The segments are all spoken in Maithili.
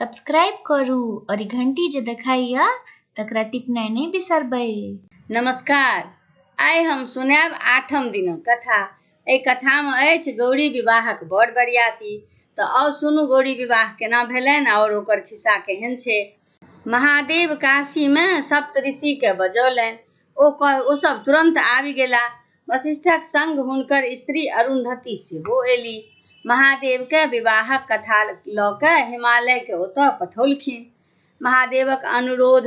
सब्सक्राइब करू और ई घंटी जे देखाइया तकरा टिपनाइ नहि बिसरबै। नमस्कार, आइ हम सुनायब आठम दिनक कथा। एहि कथामे अछि गौरी विवाहक बड़ बरियाती। तऽ आउ सुनू गौरी विवाह केना भेलनि आओर ओकर खिस्सा केहन छै। महादेव काशीमे सप्तऋषिकेँ बजौलनि। ओ ओ सभ तुरन्त आबि गेला। वशिष्ठक संग हुनकर स्त्री अरुन्धती सेहो एली। महादेवकेँ विवाहक कथा लऽ कऽ हिमालयकेँ ओतऽ पठौलखिन। महादेवक अनुरोध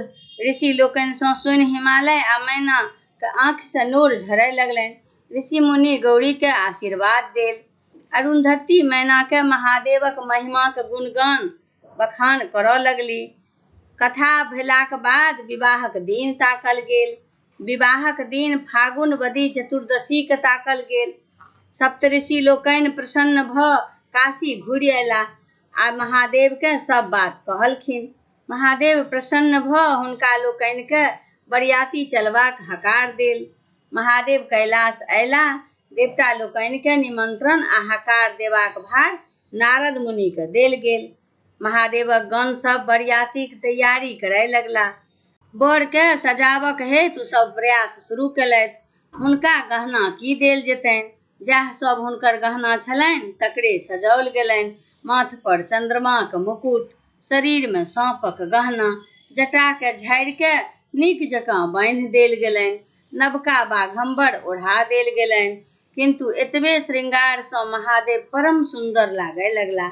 ऋषि लोकनिसँ सुनि हिमालय आ मैनाक आँखिसँ नोर झरय लगलनि। ऋषि मुनि गौरीकेँ आशीर्वाद देल। अरुन्धती मैनाकेँ महादेवक महिमाक गुणगान बखान करऽ लगली। कथा भेलाक बाद विवाहक दिन ताकल गेल। विवाहक दिन फागुन वदी चतुर्दशीकेँ ताकल गेल। सप्तऋषि लोकनि प्रसन्न भऽ काशी घुरि अयलाह आ महादेवकेँ सभ बात कहलखिन। महादेव प्रसन्न भऽ हुनका लोकनिकेँ बरियाती चलबाक हकार देल। महादेव कैलाश अयलाह। देवता लोकनिकेँ निमंत्रण आ हकार देबाक भार नारद मुनिकेँ देल गेल। महादेवक गण सभ बरियातीक तैयारी करय लगलाह। वरकेँ सजाबक हेतु सभ प्रयास शुरू केलथि। हुनका गहना की देल जेतनि? जएह सभ हुनकर गहना छलनि तकरे सजाओल गेलनि। माथपर चन्द्रमाक मुकुट, शरीरमे साँपक गहना, जटाकेँ झाड़ि कए नीक जकाँ बान्हि देल गेलनि। नवका बाघम्बर ओढ़ा देल गेलनि। किन्तु एतबे श्रृंगारसँ महादेव परम सुन्दर लागय लगलाह।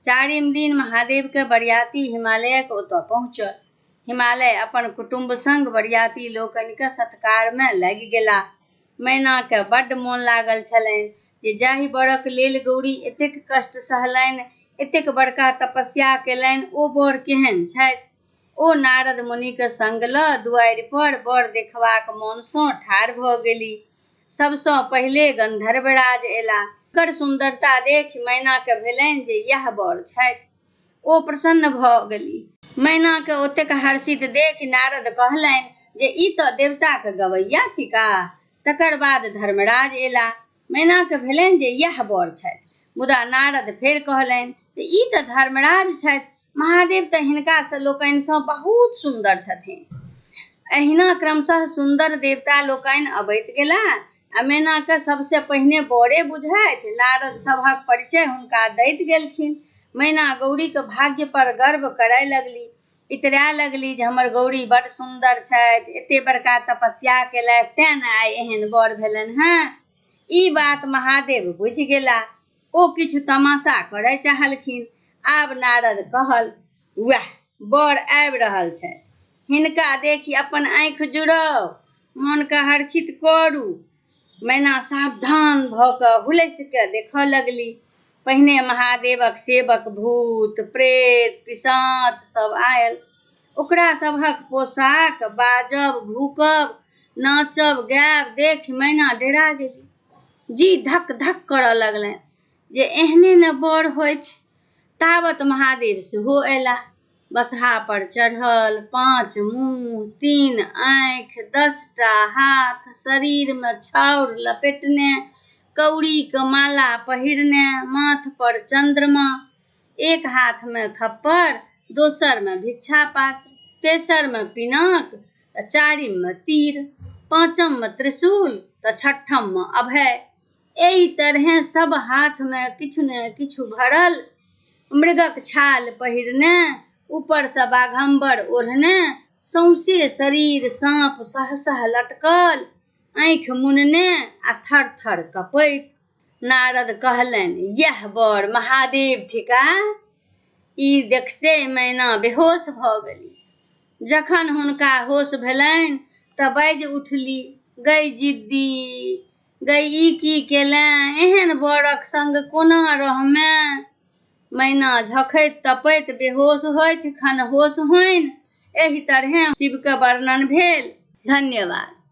चारिम दिन महादेवकेँ बरियाती हिमालयक ओतऽ पहुँचल। हिमालय अपन कुटुम्ब संग बरियाती लोकनिकेँ सत्कारमे लागि गेलाह। मैनाकेँ बड्ड मोन लागल छलनि जे जाहि वरक लेल गौरी एतेक कष्ट सहलनि, एतेक बड़का तपस्या केलनि ओ वर केहन छथि? ओ नारद मुनिक संग लऽ दुआरि पर वर देखबाक मोनसँ ठाढ़ भऽ गेली। सभसँ पहिले गन्धर्वराज अयला। हुनकर सुन्दरता देखि मैनाकेँ भेलनि जे यैह वर छथि। ओ प्रसन्न भऽ गेली। मैनाकेँ ओतेक हर्षित देखि नारद कहलनि जे ई तँ देवताक गवैया थिकाह। तकर बाद धर्मराज अयला। मैनाकेँ भेलनि जे यैह वर छथि। मुदा नारद फेर कहलनि जे ई तँ धर्मराज छथि। महादेव तऽ हिनका से लोकनिसँ बहुत सुन्दर छथिन। एहिना क्रमशः सुन्दर देवता लोकनि अबैत गेलाह आ मैनाकेँ सबसँ पहिने वरे बुझथि। नारद सभक परिचय हुनका दैत गेलखिन। मैना गौरीक भाग्य पर गर्व करय लगली। इतराय लगली जे हमर गौरी बड्ड सुन्दर छथि, एते बड़का तपस्या केलथि तेँ ने आइ एहन वर भेलनि हेँ। ई बात महादेव बुझि गेलाह। ओ किछु तमाशा करय चाहलखिन। आब नारद कहल, वैह वर आबि रहल छथि। हिनका देखि अपन आँखि जुड़ाउ, मोनकेँ हर्षित करू। मैना सावधान भऽ कऽ हुलसि कऽ देखऽ लगली। पहिने महादेवक सेवक भूत, प्रेत, पिशाच सभ आयल। ओकरा सभक पोशाक, बाजब, भूकब, नाचब, गायब देखि मैना डेरा गेली। जी धक धक करऽ लगलनि जे एहने ने वर होइछ। तावत महादेव सेहो अयला। बसहा पर चढ़ल, पाँच मुँह, तीन आँखि, 10टा हाथ, शरीरमे छाउर लपेटने, कौड़ीक माला पहिरने, माथ पर चन्द्रमा, एक हाथमे खप्पर, दोसरमे भिक्षा पात्र, तेसरमे पिनाक, तऽ चारिममे तीर, पाँचममे त्रिशूल तऽ छठममे अभय। एहि तरहेँ सभ हाथमे किछु ने किछु भरल, मृगक छाल पहिरने, ऊपरसँ बाघम्बर ओढ़ने, सौंसे शरीर साँप सह-सह लटकल, आँखि मुनने आ थर-थर कँपैत। नारद कहलनि, यैह वर महादेव थिकाह। ई देखिते मैना बेहोश भऽ गेली। जखन हुनका होश भेलनि तऽ बाजि उठली, गै जिद्दी, गै ई की केलेँ? एहन वरक संग कोना रहमेँ? मैना झखैत तपैत बेहोश होथि, खन होश होइन। एहि तरहेँ शिवक वर्णन भेल। धन्यवाद।